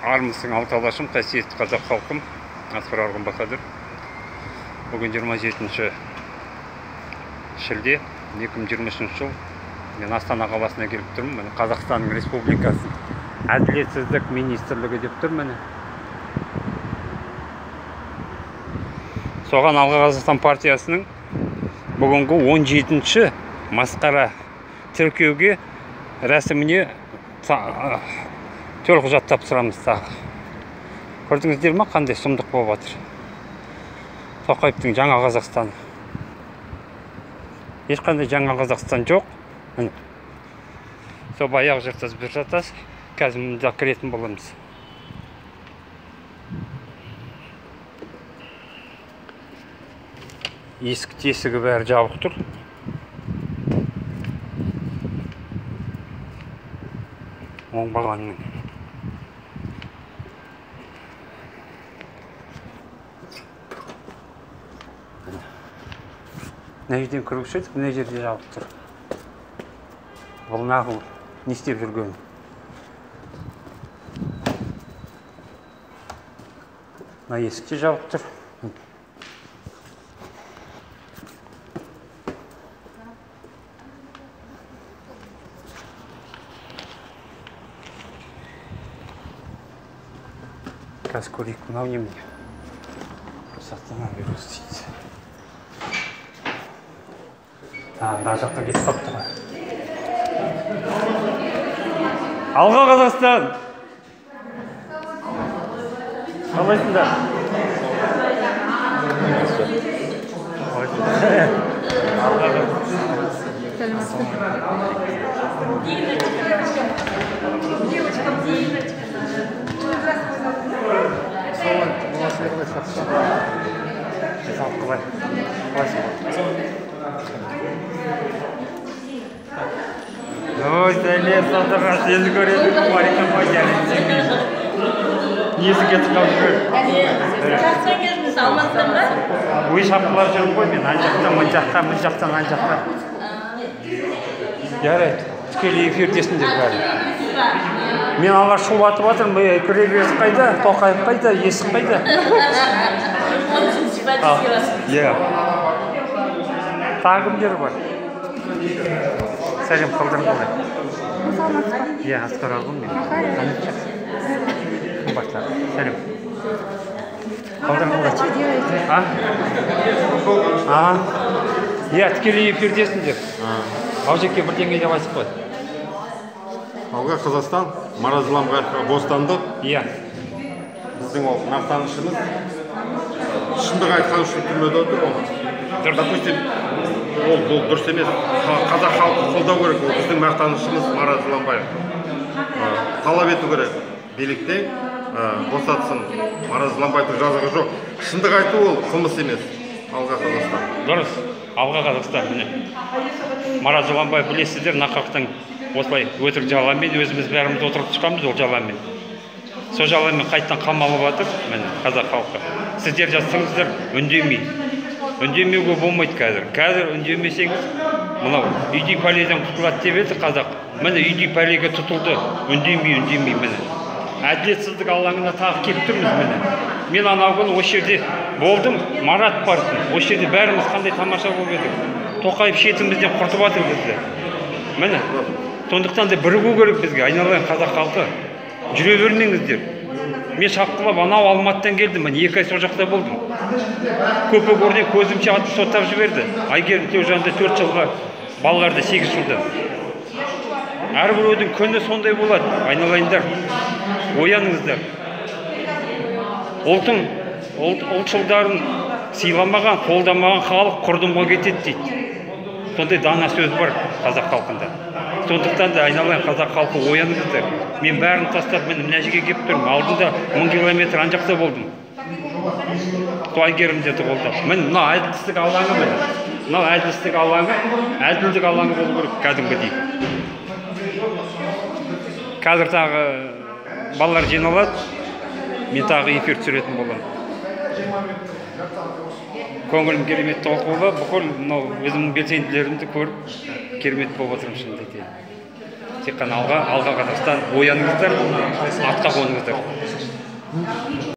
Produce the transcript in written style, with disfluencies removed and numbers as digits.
Армысың алты алашым, қасиетті қазақ халқым, Асқар Арғын Бахадыр. Бүгін 27 шілде 2023 жыл. Мен Астана қаласына келіп тұрмын. Міне Қазақстанның Республикасы Әділетсіздік министрлігі деп тұр міне. Соған Алға Қазақстан партиясының бүгінгі 17-ші масқара тіркеуге рәсіміне төлқұжат тапсырамыз тағы. Көрдіңіздер ме қандай сұмдық болып жатыр? Тоқаевтың жаңа Қазақстаны. Ешқандай жаңа Қазақстан жоқ. Міне. Сол баяғы жартас бір жартас. Қазір мында кіретін боламыз. Есік тесігі бәрі жабық тұр. Оңбағанның. Мына жерден кіруші едік, мына жерде жабық тұр. Бұл нағыл не істеп жүрген? Мына есік те жабық тұр. Қазір көрейік, мынау немене? Рұқсаттама беру істейді. Мына жаққа кетіп қалыпты ғой. Алға Қазақстан! Қалайсыңдар? Алға Қазақстан. Ой, сәлем, Сандуғаш, енді көреді, несі кетіп қалып жүр? Жақтан келдіңіз, Алматыдан ба? Ой, шапқылап жүрмін ғой мен, ан жақтан, мына жақтан, мына жақтан, ан жақтан. Жарайды, тікелей эфирдесіңдер бәрі. Мен ала шулатып жатырмын, кіреберіс қайда, Тоқаев қайда, есік қайда? Иә. Тағы кімдер бар? Сәлем, қалдарың қалай? Иә, Асқар Арғын мен. Кім бар тағы? Сәлем. Қалдарың қалай? А? Иә, тікелей эфирдесіңдер. Аужеке бірдеңе деп айтып қой. Алға Қазақстан, Марат Жыланбаевқа бостандық. Иә. Біздің ол мақтанышымыз. Шындық айтқан үшін түрмеде отыр ол. Допустим, ол бұл дұрыс емес. Қазақ халқы қолдау керек, ол біздің мақтанышымыз Марат Жыланбаев. Талап ету керек биліктен босатсын. Марат Жыланбаевтың жазығы жоқ. Шындық айту ол қылмыс емес. Алға Қазақстан. Дұрыс. Алға Қазақстан міне. Марат Жыланбаев білесіздер, нақақтың осылай өтірік жаламен өзіміз бәріміз отырып шыққанбыз ол жаламен. Сол жаламен қайтадан қамалып жатыр міне қазақ халқы. Сіздер жазсаңыздар үндемей. Үндемеуге болмайды қазір. Қазір үндемесеңіз, мынау үйдей пәледен құтылады деп еді қазақ. Міне үйдей пәлеге тұтылды. Үндемей, үндемей міне. Әділетсіздік алаңына тағы келіп тұрмыз міне. Мен анау күні осы жерде болдым, Марат бартын. Осы жерде бәріміз қандай тамаша болып едік. Тоқаев шетімізден құртып жатыр бізді. Міне. Сондықтан да бірігу керек бізге, айналайын қазақ халқы. Жүре бермеңіздер. Мен шапқылап анау Алматыдан келдім, мен 2 ай сол жақта болдым. Көпе көріне көзімше атып соттап жіберді. Әйгерім Тілеужанды 4 жылға, балаларды 8 жылда. Әрбіреудің күні сондай болады, айналайындар. Ояныңыздар. Ұлтың, ұлтшылдарын сыйламаған, қолдамаған халық құрдымға кетеді дейді. Сондай дана сөз бар қазақ халқында. Сондықтан да айналайын қазақ халқы ояныңыздар. Мен бәрін тастап мен мына жерге келіп тұрмын. Алдында 1000 километр ан жақта болдым. Сол Әйгерімдерді қолдап. Міне мына әділсіздік алаңы міне. Мынау әділсіздік алаңы, әділдік алаңы болу керек кәдімгідей. Қазір тағы балалар жиналады. Мен тағы эфир түсіретін боламын. Көңілім керемет толқулы, бүкіл мынау өзімнің белсенділерімді көріп керемет болып отырмын шынымды айтайын. Тек қана алға, алға, Қазақстан! Ояныңыздар, атқа қоныңыздар!